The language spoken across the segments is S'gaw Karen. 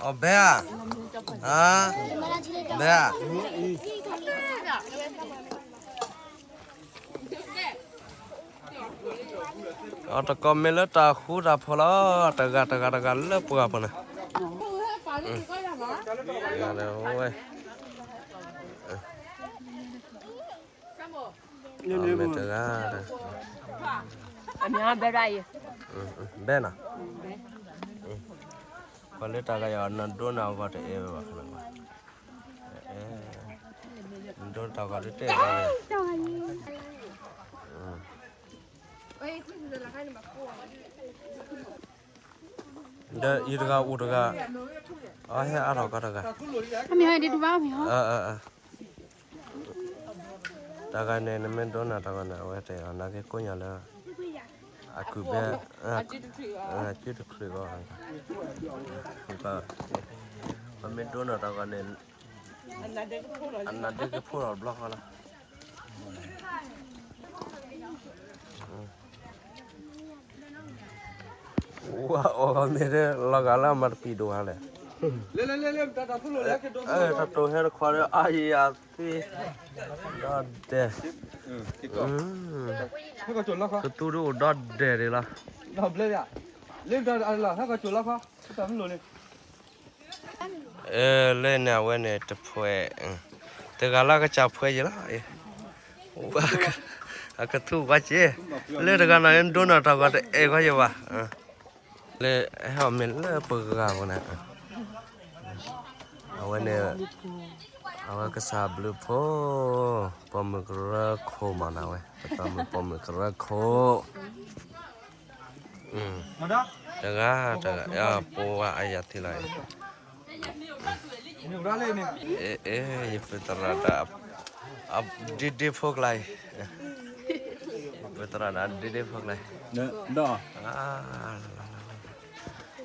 အဘဲဧါ, အဘဲဧါ. အတကိးမ့ၢ်လၢတၢ်ဃူတၢ်ဖိးလီၤ, တဂၤတဂၤတဂၤလၢပှၤဖိန့ၣ်, ဝဲ မ့ၢ်တဂၤ, ဘဲနီၤ, ပှၤလၢတၢ်ဂၤယၤ နဒိနၤဂီၤတအဲၣ်ဝဲဘၣ်, နဒိတၢ်ဂီၤတအဲၣ်ဝဲ, ဒီးအံၤတဂၤအိၣ်တဂၤ, အဟဲအါထီၣ်ကီတဂၤ, တဂၤန့ၣ် နမ့ၢ်ဒိနၤတၢ်ဂီၤန့ၣ် အဝဲတဲအီၤ နာ်က့ကိးညါလၢ အကုၢ်ဘဲ, အကုၢ်တချုးဂီၢ်, ပမ့ၢ်ဒိနၤတၢ်ဂီၤန့ၣ် အနါဒ့ကဖိထီၣ်တဘျီဃီလီၤ. ဝဲအီၣ်မ့ၢ်လီၤဂာ်လၢအမၤတပံၤဒိၣ်ဟါလဲၣ်, တၢ်တိၤဟဲတခွါဒီး အါယၤသ့, ဒီဒဲး, ကသူဒုးအိၣ်ဒီဒဲးဒံးလီၤ. လၢန့ၣ်အဝဲန့ၣ်တဖှဲး, တဂၤလၢကစၢ်ဖှဲးယံၤလီၤ, အကသူကွၢ်က့ၤ, လၢတဂၤနီၤ ဒိနၤတၢ်ဂီၤတအဲၣ်ဂီၢ်ယံၤဘၣ်, လၢဟဲအီၣ်မ့ၢ်လၢပဂၤပူၤန့ၣ်, အဝဲန့ၣ်, အဝဲကစၢ်ဘျုးဖိ, ပိာ်မုၣ်ကရၢခိၣ်မးန့ၣ်ဝဲ, ပသးမုာ်ပိာ်မုၣ်ကရၢခိၣ် တဂၤတဂၤ, ပဝဲအါယၤသ့လီၤ, ယပသရၣ်ဒၣ်, ဒ့ဒ့ဖိကျါအံၤ, ယပသရၣ်ဒၣ်ဒ့ဒ့ဖိကျါအံၤ,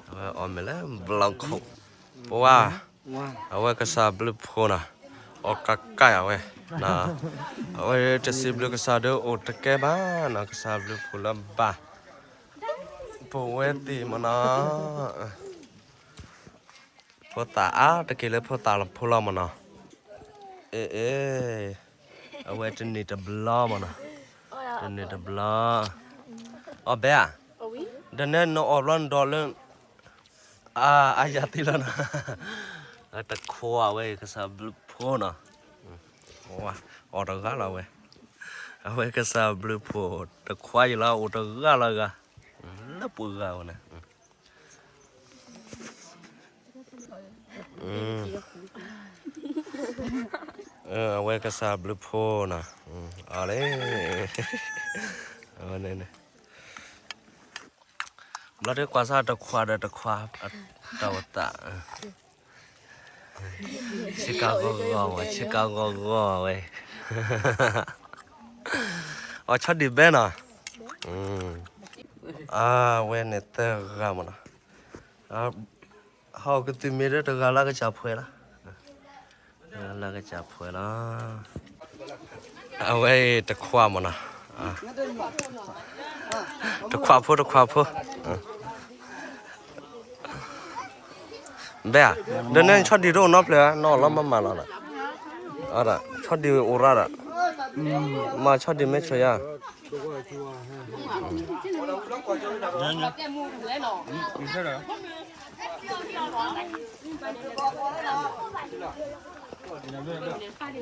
အဝဲအီၣ်မ့ၢ်လၢဘျီခိၣ်, ပဝဲ, အဝဲကစၢ်ဘျုးဖိနီၤ, အီၣ်ကးကးအဝဲ, အဝဲတစံးဘျုးကစၢ်ဒီးအိၣ်တကဲဘၣ်နီၤ, ကစၢ်ဘျုးဖိလၢဘၣ် ပဝဲသ့ၣ်မနီၤ, ဖိသၣ်အါတက့ၢ်လၢဖိသၣ်ဖိလီၤမနီၤ, အ့ၣ်အ့ၣ်, အဝဲတနံၤတဘျီမနီၤ, တနံၤတဘျီ, အီၣ်ဘဲဧါ, ဒီးနဲနအီၣ်ဘျီနဒီးလၢ အါယၤသ့လီၤနီၤ, တခွါဝဲကစၢ်ဘျုးဖိနီၤ, အီၣ်တဂၤလီၤဝဲ, အဝဲကစၢ်ဘျုးဖိတခွါယံၤလီၤ အိၣ်တဂၤလီၤဂၤ, လၢပှၤဂၤဝဲန့ၣ်, အဝဲကစၢ်ဘျုးဖိနီၤ, အီၣ်လံ, အဝဲန့ၣ် ဘျီဒ်ကွၢ်စၢ်တခွါဒီးတခွါ, တၢ်ဝသး, ဆ့ကၤဂီၤဂီၤဝဲ, ဆ့ကၤဂီၤဂီၤဝဲ, အီၣ်ဆီဒံၣ်ဘဲနီၤ, အဝဲန့ၣ်သၢဂၤမနီၤ, ဟီၣ်ကသုးမ့ၢ်ဒီးတဂၤလၢကစၢ်ဖှဲးလီၤ, တဂၤလၢကစၢ်ဖှဲးလီၤ, အဝဲတခွါမနီၤ, တခွါဖိတခွါဖိ, ဘဲဧါ, ဒီးနဲဆီဒံၣ်တအိၣ်နီတဖျၢၣ်ဧါ, နအီၣ်လီၤမၤမၤလီၤဒီး, ဆီဒံၣ်အိၣ်ရၣ်ဒီး, မၤဆီဒံၣ်မ့ၢ်ဆိယါ မ့ၢ်